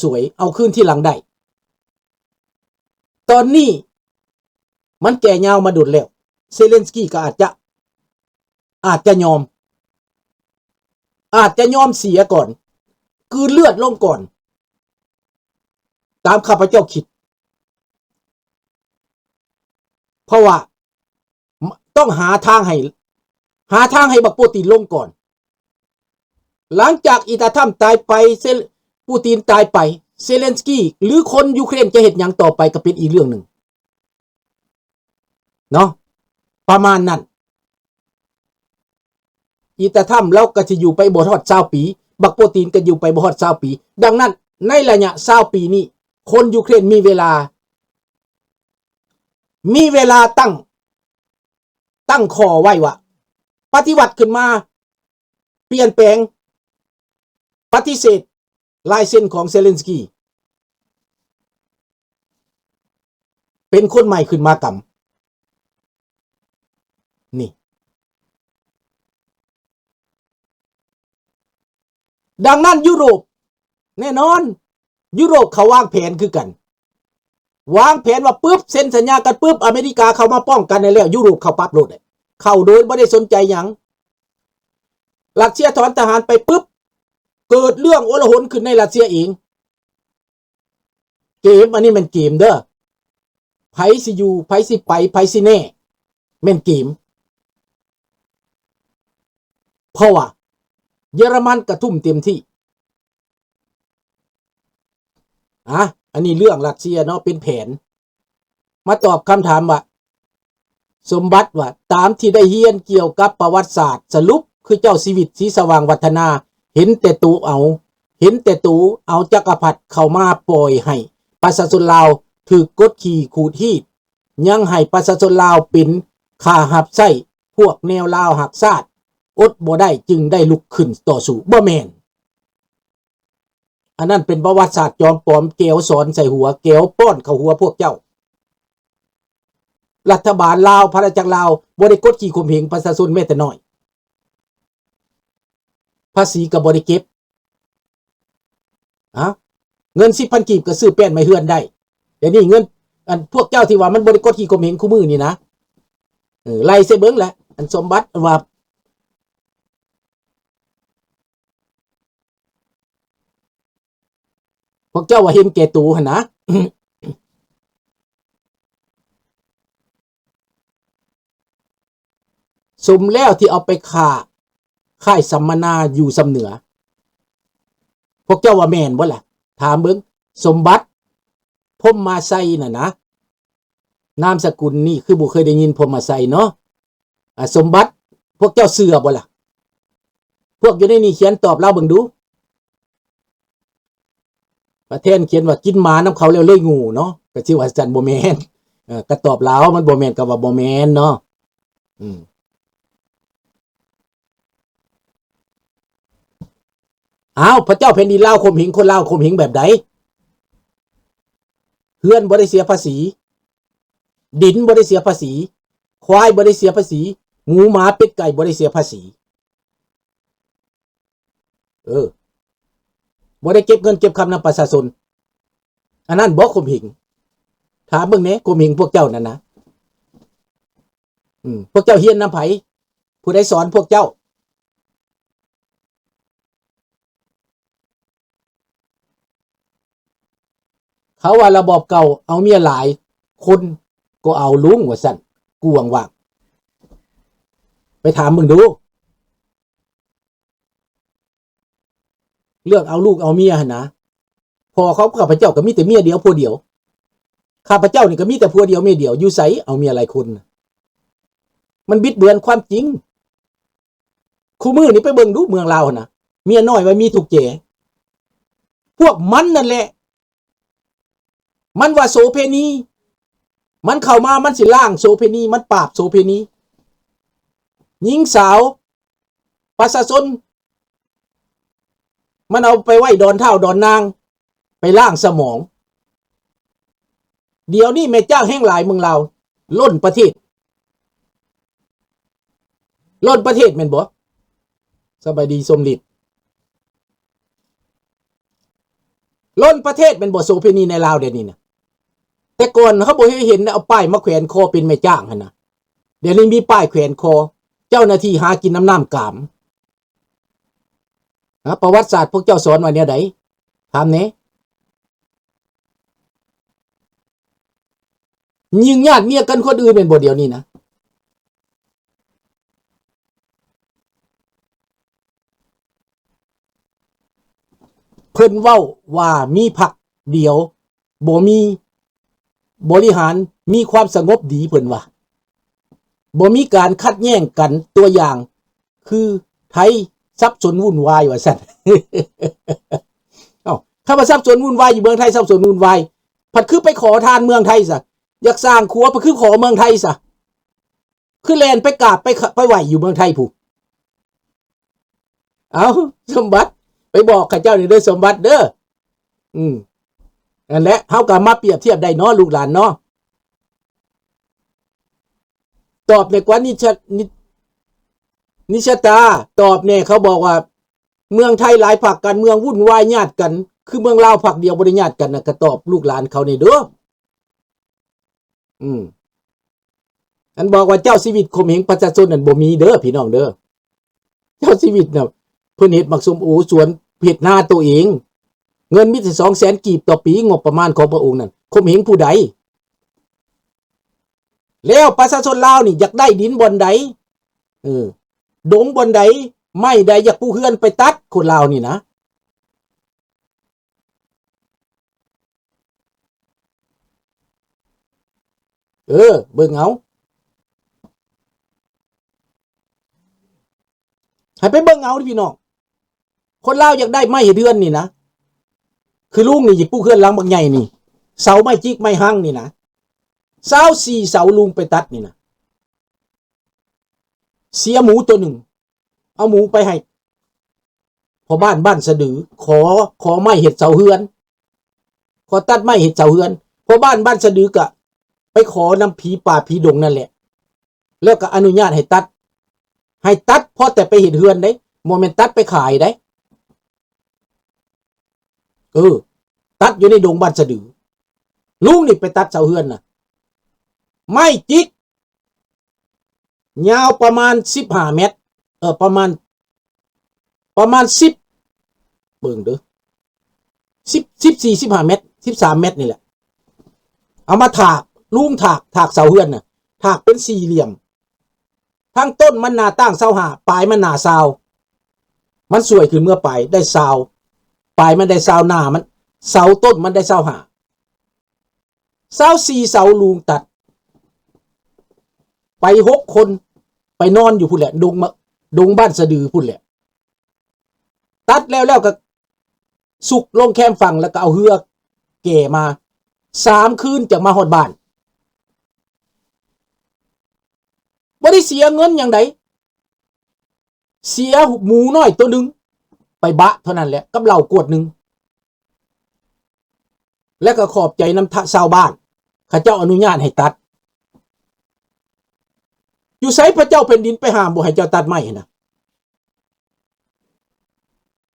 ສວຍ ເອົາຄືນທີຫຼັງໄດ້. ຕອນນີ້ມັນແກ່ຍາວມາດົນແລ້ວ ເຊເລັນສກີກໍອາດຈະ ອາດຈະຍອມ ອາດຈະຍອມເສຍກ່ອນ ກືນເລືອດລົງກ່ອນ ຕາມຂ້າພະເຈົ້າຄິດ ເພາະວ່າ ມ- ຕ້ອງຫາທາງໃຫ້ ຫາທາງໃຫ້ບັກໂປຕິນລົງກ່ອນ. ຫຼັງຈາກອີຕາທຳຕາຍໄປ ເຊ- ປູຕິນຕາຍໄປ ເຊເລັນສກີ ຫຼື ຄົນຢູເຄຣນຈະເຮັດຫຍັງຕໍ່ໄປກໍເປັນອີກເລື່ອງໜຶ່ງເນາະ ປະມານນັ້ນ. ອີຕາທຳລາວກໍຊິຢູ່ໄປບໍ່ຮອດຊາວປີ ບັກໂປຕິນກໍຢູ່ໄປບໍ່ຮອດຊາວປີ. ດັ່ງນັ້ນ ໃນໄລຍະຊາວປີນີ້ ຄົນຢູເຄຣນມີເວລາ ມີເວລາຕັ້ງ ຕັ້ງຂໍ້ໄວ້ວ່າ ປະຕິວັດຂຶ້ນມາ ປ່ຽນແປງ ປະຕິເສດລາຍເຊັນຂອງເຊເລັນສກີ ເປັນຄົນໃໝ່ຂຶ້ນມາກຳ ນີ້. ດັ່ງນັ້ນ ຢູໂຣບ ແນ່ນອນ ຢູໂຣບເຂົາວາງແຜນຄືກັນ ວາງແຜນວ່າປຶບ ເຊັນສັນຍາກັນປຶບ ອາເມລິກາເຂົ້າມາປ້ອງກັນໃຫ້ແລ້ວ ຢູໂຣບເຂົ້າປັບໂລດ ເຂົ້າໂດຍບໍ່ໄດ້ສົນໃຈຫຍັງ. ຣັດເຊຍຖອນທະຫານໄປປຶບ ເກີດເລື່ອງໂອລະຫົນຂຶ້ນໃນຣັດເຊຍເອງ. ເກມ ອັນນີ້ແມ່ນເກມເດີ້ ໃຜຊິຢູ່ ໃຜຊິໄປ ໃຜຊິແນ່ ແມ່ນເກມ ເພາະວ່າເຢຍລະມັນກະທຸ່ມເຕັມທີ່. ອາ ອັນນີ້ເລື່ອງຣັດເຊຍເນາະ ເປັນແຜນ. ມາຕອບຄຳຖາມວ່າ ສົມບັດວ່າ ຕາມທີ່ໄດ້ຮຽນກ່ຽວກັບປະຫວັດສາດ ສະຫຼຸບຄືເຈົ້າຊີວິດ ສີສະຫວ່າງວັດທະນາ ເຫັນແຕ່ໂຕເອົາ ເຫັນແຕ່ໂຕເອົາຈັກກະພັດເຂົ້າມາປ່ອຍໃຫ້ປະຊາຊົນລາວຖືກກົດຂີ່ຂູດຮີດ ຍັງໃຫ້ປະຊາຊົນລາວເປັນຂ້າຮັບໃຊ້ພວກແນວລາວຮັກຊາດ ອົດບໍ່ໄດ້ຈຶ່ງໄດ້ລຸກຂຶ້ນຕໍ່ສູ້. ບໍ່ແມ່ນ. ອັນນັ້ນເປັນປະຫວັດສາດຈອມປອມ ແກວສອນໃສ່ຫົວ ແກວປ້ອນເຂົ້າຫົວພວກເຈົ້າ. ລັດຖະບານລາວ ພາລະຈັກລາວ ບໍ່ໄດ້ກົດຂີ່ຂົ່ມເຫງປະຊາຊົນແມ້ແຕ່ນ້ອຍ. ພາສີກໍບໍ່ໄດ້ເກັບ. ຮະ? ເງິນສິບພັນກີບກໍຊື້ແປ້ນໄມ້ເຮືອນໄດ້. ດຽວນີ້ເງິນ ອັນພວກເຈົ້າທີ່ວ່າມັນບໍ່ໄດ້ກົດຂີ່ຂົ່ມເຫງຄູ່ມື້ນີ້ນະ. ເອີ ໄລ່ໃສ່ເບິ່ງແຫຼະ. ອັນສົມບັດ ອັນວ່າ ພວກເຈົ້າວ່າເຫັນແກ່ໂຕຫັ້ນນະ. ສົມແລ້ວທີ່ເອົາໄປຂ້າຄ້າຍສຳມະນາຢູ່ຊຳເໜືອ. ພວກເຈົ້າວ່າແມ່ນບໍ່ລະ? ຖາມເບິ່ງ. ສົມບັດ ພົມມາໄຊນັ້ນນະ. ນາມສະກຸນນີ້ຄືບໍ່ເຄີຍໄດ້ຍິນ ພົມມາໄຊເນາະ. ອາ ສົມບັດ ພວກເຈົ້າເຊື່ອບໍ່ລະ? ພວກຢູ່ໃນນີ້ຂຽນຕອບລາວເບິ່ງດູ. ປະແທນຂຽນວ່າກິນໝານຳເຂົາແລ້ວເລີຍໂງ່ເນາະ. ກໍຊິວ່າຊັ້ນ ບໍ່ແມ່ນ. ເອີ ກໍຕອບລາວ ມັນບໍ່ແມ່ນກໍວ່າບໍ່ແມ່ນເນາະ. ອືມ. ອ້າວ ພະເຈົ້າແຜ່ນດິນລາວຂົ່ມເຫງຄົນລາວ ຂົ່ມເຫງແບບໃດ? ເຮືອນບໍ່ໄດ້ເສຍພາສີ, ດິນບໍ່ໄດ້ເສຍພາສີ, ຄວາຍບໍ່ໄດ້ເສຍພາສີ, ໝູ ໝາ ເປັດ ໄກ່ບໍ່ໄດ້ເສຍພາສີ. ເອີ ບໍ່ໄດ້ເກັບເງິນເກັບຄຳນຳປະຊາຊົນ. ອັນນັ້ນບໍ່ຂົ່ມເຫງ? ຖາມເບິ່ງແດ່ ຂົ່ມເຫງພວກເຈົ້ານັ້ນນະ. ອືມ ພວກເຈົ້າຮຽນນຳໃຜ? ຜູ້ໃດສອນພວກເຈົ້າ? ເຂົາວ່າລະບອບເກົ່າເອົາເມຍຫຼາຍຄົນກໍເອົາລຸງວ່າຊັ້ນ ກວ້າງວ່າງ. ໄປຖາມເບິ່ງດູ. ເລື່ອງເອົາລູກເອົາເມຍຫັ້ນນະ ພໍ່ຂອງຂ້າພະເຈົ້າກໍມີແຕ່ເມຍດຽວຜົວດຽວ. ຂ້າພະເຈົ້ານີ້ກໍມີແຕ່ຜົວດຽວເມຍດຽວ ຢູ່ໃສເອົາເມຍຫຼາຍຄົນ? ມັນບິດເບືອນຄວາມຈິງ. ຄູ່ມື້ນີ້ໄປເບິ່ງດູເມືອງລາວຫັ້ນນະ ເມຍນ້ອຍວ່າມີທຸກແຈ. ພວກມັນນັ້ນແຫຼະ ມັນວ່າໂສເພນີ, ມັນເຂົ້າມາ ມັນຊິລ້າງໂສເພນີ, ມັນປາບໂສເພນີ. ຍິງສາວປະຊາຊົນ ມັນເອົາໄປໄວ້ດອນທ້າວດອນນາງ ໄປລ້າງສະໝອງ. ດຽວນີ້ແມ່ຈ້າງແຮງຫຼາຍເມືອງລາວ ລົ້ນປະເທດ. ລົ້ນປະເທດແມ່ນບໍ່? ສະບາຍດີສົມລິດ. ລົ້ນປະເທດແມ່ນບໍ່ ໂສເພນີໃນລາວດຽວນີ້ນະ? ແຕ່ກ່ອນເຮົາບໍ່ເຄີຍເຫັນເອົາປ້າຍມາແຂວນຄໍເປັນແມ່ຈ້າງຫັ້ນນະ. ດຽວນີ້ມີປ້າຍແຂວນຄໍ ເຈົ້າໜ້າທີ່ຫາກິນນຳນ້ຳກາມ. ຮະ ປະຫວັດສາດພວກເຈົ້າສອນວ່າແນວໃດ? ຖາມແດ່. ຍິງຍາດເມຍກັນຄົນອື່ນແມ່ນບໍ່ດຽວນີ້ນະ? ເພິ່ນເວົ້າວ່າມີພັກດຽວ ບໍ່ມີບໍລິຫານ ມີຄວາມສະຫງົບດີ ເພິ່ນວ່າ ບໍ່ມີການຂັດແຍ່ງກັນ ຕົວຢ່າງຄືໄທສັບສົນວຸ່ນວາຍ ວ່າຊັ້ນ. ເອົ້າ ຄຳວ່າສັບສົນວຸ່ນວາຍຢູ່ເມືອງໄທ ສັບສົນວຸ່ນວາຍ ພັດຄືໄປຂໍທານເມືອງໄທຊະ? ຢາກສ້າງຂົວ ພັດຄືຂໍເມືອງໄທຊະ? ຄືແລ່ນໄປກາບໄປ ໄປໄຫວ້ຢູ່ເມືອງໄທພຸ້ນ. ເອົ້າ ສົມບັດ ໄປບອກເຂົາເຈົ້ານີ້ເດີ ສົມບັດເດີ. ອືມ ນັ້ນແຫຼະ ເຮົາກໍມາປຽບທຽບໄດ້ເນາະ ລູກຫຼານເນາະ. ຕອບແດ່ກວ່າ ນິຊະ ນິ ນິຊະຕາ ຕອບແດ່. ເຂົາບອກວ່າ ເມືອງໄທຫຼາຍພັກການເມືອງວຸ່ນວາຍຍາດກັນ ຄືເມືອງລາວພັກດຽວບໍ່ໄດ້ຍາດກັນນະ. ກໍຕອບລູກຫຼານເຂົາແດ່ເດີ. ອືມ ອັນບອກວ່າເຈົ້າຊີວິດຂົ່ມເຫງປະຊາຊົນນັ້ນ ບໍ່ມີເດີພີ່ນ້ອງເດີ. ເຈົ້າຊີວິດນະ ເພິ່ນເຮັດໝາກສົ້ມໂອສວນ ເຮັດນາໂຕເອງ ເງິນມີແຕ່ສອງແສນກີບຕໍ່ປີ ງົບປະມານຂອງພະອົງນັ້ນ ຂົ່ມເຫງຜູ້ໃດ? ແລ້ວປະຊາຊົນລາວນີ້ຢາກໄດ້ດິນບ່ອນໃດ ເອີ ດົງບ່ອນໃດ ໄມ້ໃດ ຢາກປູກເຮືອນໄປຕັດ ຄົນລາວນີ້ນະ. ເອີ ເບິ່ງເອົາ ໃຫ້ໄປເບິ່ງເອົາພີ່ນ້ອງ. ຄົນລາວຢາກໄດ້ໄມ້ເຮັດເຮືອນນີ້ນະ ຄືລຸງນີ້ຢາກປູກເຮືອນຫຼັງບັກໃຫຍ່ນີ້ ເສົາໄມ້ຈິກໄມ້ຮັງນີ້ນະ ຊາວສີ່ເສົາ ລຸງໄປຕັດນີ້ນະ ເສຍໝູໂຕໜຶ່ງ ເອົາໝູໄປໃຫ້ພໍ່ບ້ານບ້ານສະດື ຂໍ ຂໍໄມ້ເຮັດເສົາເຮືອນ ຂໍຕັດໄມ້ເຮັດເສົາເຮືອນ. ພໍ່ບ້ານບ້ານສະດືກະໄປຂໍນຳຜີປ່າຜີດົງນັ້ນແຫຼະ ແລ້ວກໍອະນຸຍາດໃຫ້ຕັດ ໃຫ້ຕັດພໍແຕ່ໄປເຮັດເຮືອນເດ້ ບໍ່ແມ່ນຕັດໄປຂາຍເດ້. ເອີ ຕັດຢູ່ໃນດົງບ້ານສະດື ລຸງນີ້ໄປຕັດເສົາເຮືອນນະ ໄມ້ຈິກ ຍາວປະມານສິບຫ້າແມັດ ເອີ ປະມານ ປະມານສິບ ເບິ່ງເດີ ສິບ ສິບສີ່ ສິບຫ້າແມັດ ສິບສາມແມັດນີ້ແຫຼະ ເອົາມາຖາກ ລຸງຖາກ ຖາກເສົາເຮືອນນະ ຖາກເປັນສີ່ຫຼ່ຽມ ທັງຕົ້ນມັນໜ້າຕັ້ງຊາວຫ້າ ປາຍມັນໜ້າຊາວ ມັນສວຍຂຶ້ນເມືອປາຍໄດ້ຊາວ ປາຍມັນໄດ້ຊາວ ໜ້າມັນ ເສົາຕົ້ນມັນໄດ້ຊາວຫ້າ ຊາວສີ່ເສົາ ລຸງຕັດ ໄປຫົກຄົນ ໄປນອນຢູ່ພຸ້ນແຫຼະ ດົງ ດົງບ້ານສະດືພຸ້ນແຫຼະ. ຕັດແລ້ວ ແລ້ວກໍສຸກລົງແຄມຝັ່ງ ແລ້ວກໍເອົາເຮືອແກ່ມາ ສາມຄືນຈັ່ງມາຮອດບ້ານ. ບໍ່ໄດ້ເສຍເງິນຫຍັງໃດ ເສຍໝູນ້ອຍໂຕໜຶ່ງ ໄປບະເທົ່ານັ້ນແຫຼະ ກັບເຫຼົ້າກວດໜຶ່ງ ແລ້ວກໍຂອບໃຈນຳຊາວບ້ານ ເຂົາເຈົ້າອະນຸຍາດໃຫ້ຕັດ. ຢູ່ໃສພະເຈົ້າແຜ່ນດິນໄປຫ້າມບໍ່ໃຫ້ເຈົ້າຕັດໄມ້ຫັ້ນນະ?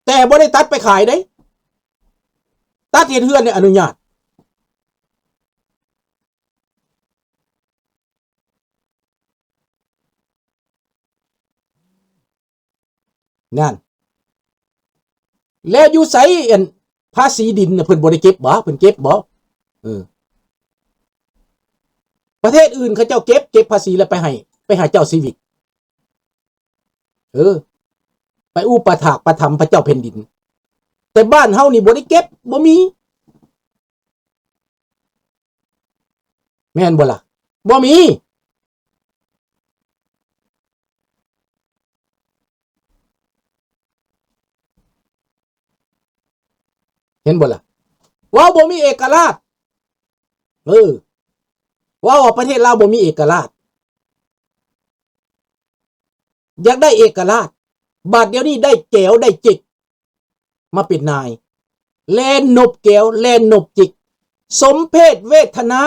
ແຕ່ບໍ່ໄດ້ຕັດໄປຂາຍເດ້ ຕັດເຮັດເຮືອນນີ້ອະນຸຍາດ. ນັ້ນ ແລ້ວຢູ່ໃສ ອັນ ພາສີດິນນະ ເພິ່ນບໍ່ໄດ້ເກັບບໍ? ເພິ່ນເກັບບໍ? ເອີ ປະເທດອື່ນເຂົາເຈົ້າເກັບ ເກັບພາສີແລ້ວໄປໃຫ້ ໄປໃຫ້ເຈົ້າຊີວິດ ເອີ ໄປອຸປະຖາກປະຖຳພະເຈົ້າແຜ່ນດິນ ແຕ່ບ້ານເຮົານີ້ບໍ່ໄດ້ເກັບ ບໍ່ມີ. ແມ່ນບໍ່ລະ? ບໍ່ມີ. ເຫັນບໍ່ລະ? ເວົ້າບໍ່ມີເອກະລາດ. ເອີ ເວົ້າວ່າປະເທດລາວບໍ່ມີເອກະລາດ. ຢາກໄດ້ເອກະລາດ ບາດດຽວນີ້ໄດ້ແກວໄດ້ຈິກມາເປັນນາຍ ແລ່ນນົບແກວ ແລ່ນນົບຈິກ ສົມເພດເວທະນາ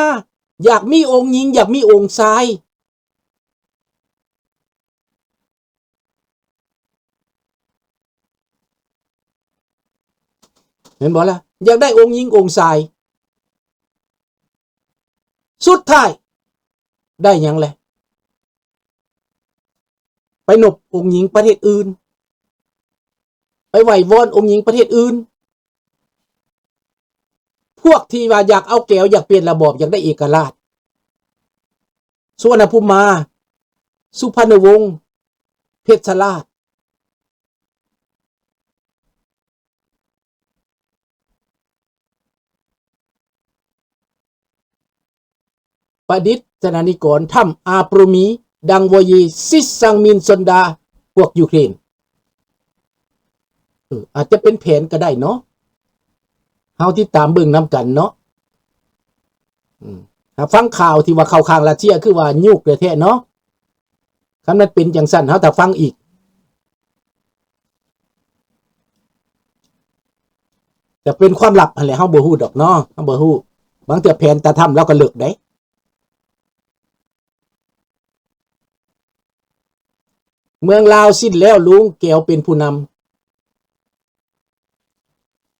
ຢາກມີອົງຍິງ ຢາກມີອົງຊາຍ. ເຫັນບໍ່ລະ? ຢາກໄດ້ອົງຍິງອົງຊາຍ ສຸດທ້າຍໄດ້ຫຍັງແຫຼະ? ໄປນົບອົງຍິງປະເທດອື່ນ ໄປໄຫວ້ວອນອົງຍິງປະເທດອື່ນ. ພວກທີ່ວ່າຢາກເອົາແກວ ຢາກປ່ຽນລະບອບ ຢາກໄດ້ເອກະລາດ ສຸວັນນະພູມາ ສຸພັນນະວົງ ເພັດຊະລາດ ປະດິດສະນານິກອນ ທຳອາໂປຣມີ ດັງວໍເຢ ຊິດຊັງມິນ ຊອນດາ ພວກຢູເຄຣນ. ເອີ ອາດຈະເປັນແຜນກໍໄດ້ເນາະ ເຮົາຕິດຕາມເບິ່ງນຳກັນເນາະ. ອືມ ຖ້າຟັງຂ່າວທີ່ວ່າເຂົ້າຂ້າງຣັດເຊຍ ຄືວ່າຍຸກແທ້ໆເນາະ. ຄັນມັນເປັນຈັ່ງຊັ້ນ ເຮົາຖ້າຟັງອີກ ຈະເປັນຄວາມລັບຫັ້ນແຫຼະ ເຮົາບໍ່ຮູ້ດອກເນາະ ເຮົາບໍ່ຮູ້. ບາງເທື່ອແຜນຕາທຳລາວກໍເລິກເດ້. ເມືອງລາວສິ້ນແລ້ວ ລຸງແກວເປັນຜູ້ນຳ.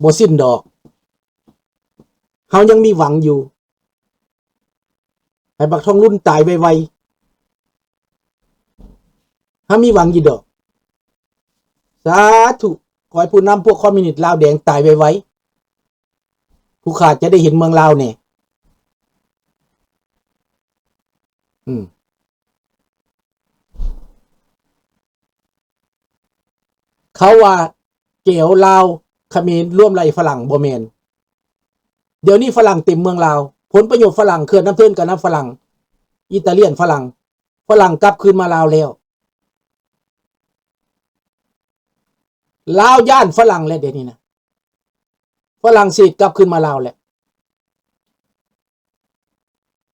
ບໍ່ສິ້ນດອກ ເຮົາຍັງມີຫວັງຢູ່ ໃຫ້ບັກທອງລຸນຕາຍໄວໆ ເຮົາມີຫວັງຢູ່ດອກ. ສາທຸ ຂໍໃຫ້ຜູ້ນຳພວກຄອມມິວນິດລາວແດງຕາຍໄວໆ ຜູ້ຂ້າຈະໄດ້ເຫັນເມືອງລາວແດ່. ອືມ ເຂົາວ່າແກວລາວຂະເໝນລວມໄລ່ຝຣັ່ງ ບໍ່ແມ່ນ. ດຽວນີ້ຝຣັ່ງເຕັມເມືອງລາວ ຜົນປະໂຫຍດຝຣັ່ງ ເຂື່ອນນ້ຳເທີນກໍນຳຝຣັ່ງ ອີຕາລຽນຝຣັ່ງ ຝຣັ່ງກັບຄືນມາລາວແລ້ວ. ລາວຢ້ານຝຣັ່ງແລ້ວ ດຽວນີ້ນະ ຝຣັ່ງເສດກັບຄືນມາລາວແລ້ວ.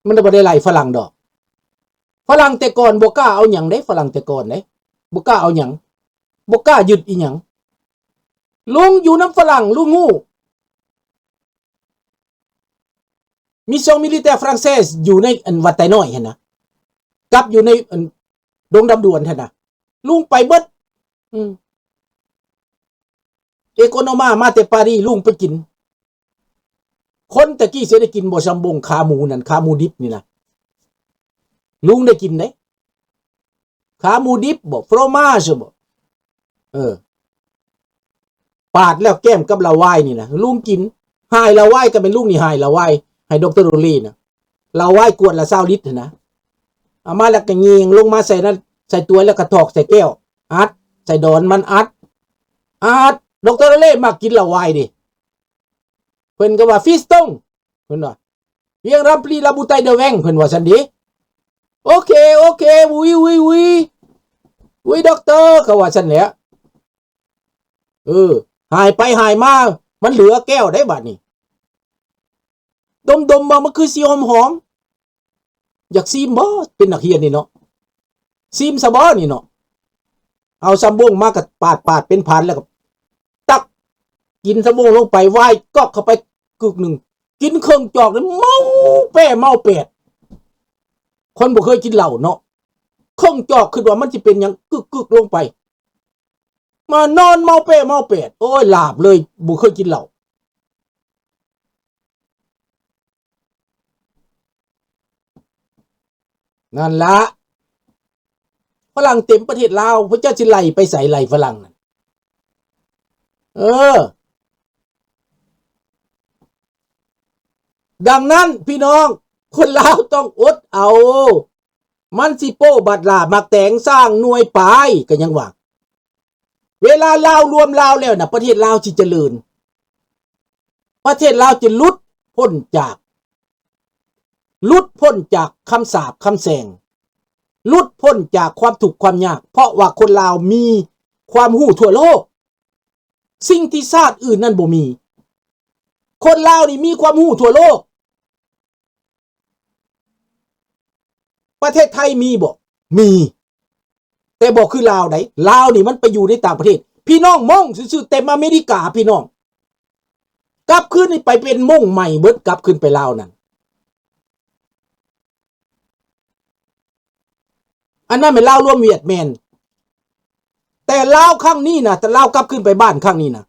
ມັນບໍ່ໄດ້ໄລ່ຝຣັ່ງດອກ. ຝຣັ່ງແຕ່ກ່ອນບໍ່ກ້າເອົາຫຍັງເດ້ ຝຣັ່ງແຕ່ກ່ອນເດ້ ບໍ່ກ້າເອົາຫຍັງ ບໍ່ກ້າຍຶດອີຫຍັງ. ລຸງຢູ່ນຳຝຣັ່ງ ລຸງຮູ້ Mission Militaire Française ຢູ່ໃນອັນວັດໄຕນ້ອຍຫັ້ນນະ ກັບຢູ່ໃນອັນດົງດຳດວນຫັ້ນນະ ລຸງໄປເບິດ. ອືມ ເອໂກໂນມາ ມາແຕ່ປາຣີ ລຸງໄປກິນ. ຄົນແຕ່ກີ້ຊິໄດ້ກິນບໍ່ ຊຳບົງ ຂາໝູນັ້ນ ຂາໝູດິບນີ້ນະ ລຸງໄດ້ກິນເດ້. ຂາໝູດິບບໍ fromage ບໍ ເອີ ປາດແລ້ວແກ້ມກັບເຫຼົ້າວາຍນີ້ນະ ລຸງກິນ. ຫາຍເຫຼົ້າວາຍກໍແມ່ນລຸງນີ້ຫາຍເຫຼົ້າວາຍໃຫ້ ດຣ. ໂຣເລນະ ເຫຼົ້າວາຍກວດລະຊາວລິດຫັ້ນນະ ເອົາມາແລ້ວກໍແຍງລົງມາໃສ່ນັ້ນ ໃສ່ຕວຍ ແລ້ວກໍຖອກໃສ່ແກ້ວ ອັດໃສ່ດອນມັນ ອັດ ອັດ. ດຣ. ໂຣເລມັກກິນເຫຼົ້າວາຍເດ້ ເພິ່ນກໍວ່າ Fiston ເພິ່ນວ່າ Viens remplir la bouteille de vin ເພິ່ນວ່າຊັ້ນເດ້. ໂອເຄ ໂອເຄ Oui, oui, oui, oui, docteur ເຂົາວ່າຊັ້ນແຫຼະ. ເອີ ຫາຍໄປຫາຍມາ ມັນເຫຼືອແກ້ວໄດ໋ບາດນີ້. ດົມໆ ວ່າມັນຄືສີຫອມໆ ຢາກຊີມບໍ່ ເປັນນັກຮຽນນີ້ເນາະ ຊີມຊະບໍ່ນີ້ເນາະ. ເອົາຊຳບົງມາກໍປາດໆ ເປັນພັນ ແລ້ວກໍຕັກກິນຊຳບົງລົງໄປ ວາຍກອກເຂົ້າໄປກຶກໜຶ່ງ ກິນເຄິ່ງຈອກນີ້ເມົາແປ້ເມົາແປດ. ຄົນບໍ່ເຄີຍກິນເຫຼົ້າເນາະ ເຄິ່ງຈອກຄິດວ່າມັນຊິເປັນຫຍັງ ກຶກໆ ລົງໄປ ມານອນເມົາແປ້ເມົາແປດ. ໂອ້ຍ ຫຼາບເລີຍ ບໍ່ເຄີຍກິນເຫຼົ້າ. ນັ້ນລະ ຝຣັ່ງເຕັມປະເທດລາວ ພວກເຈົ້າຊິໄລ່ໄປໃສ ໄລ່ຝຣັ່ງນັ້ນ? ເອີ ດັ່ງນັ້ນພີ່ນ້ອງ ຄົນລາວຕ້ອງອົດເອົາ ມັນຊິໂປ້ບັດຫຼ້າໝາກແຕງ ສ້າງໜ່ວຍປາຍ ກໍຍັງວ່າ ເວລາລາວລວມລາວແລ້ວນະ ປະເທດລາວຊິຈະເລີນ ປະເທດລາວຈະຫຼຸດພົ້ນຈາກ ຫຼຸດພົ້ນຈາກຄຳສາບຄຳແຊ່ງ ຫຼຸດພົ້ນຈາກຄວາມທຸກຄວາມຍາກ ເພາະວ່າຄົນລາວມີຄວາມຮູ້ທົ່ວໂລກ ສິ່ງທີ່ຊາດອື່ນນັ້ນບໍ່ມີ ຄົນລາວນີ້ມີຄວາມຮູ້ທົ່ວໂລກ. ປະເທດໄທມີບໍ່? ມີ ແຕ່ບໍ່ຄືລາວໃດ໋ ລາວນີ້ມັນໄປຢູ່ໃນຕ່າງປະເທດ ພີ່ນ້ອງມົ້ງຊື່ໆ ເຕັມອາເມລິກາພີ່ນ້ອງ ກັບຄືນນີ້ໄປເປັນມົ້ງໃໝ່ເບິດ ກັບຄືນໄປລາວນັ້ນ ອັນນັ້ນແມ່ນລາວລວມຫວຽດແມ່ນ ແຕ່ລາວຄັ້ງນີ້ນະ ແຕ່ລາວກັບຄືນໄປບ້ານຄັ້ງນີ້ນະ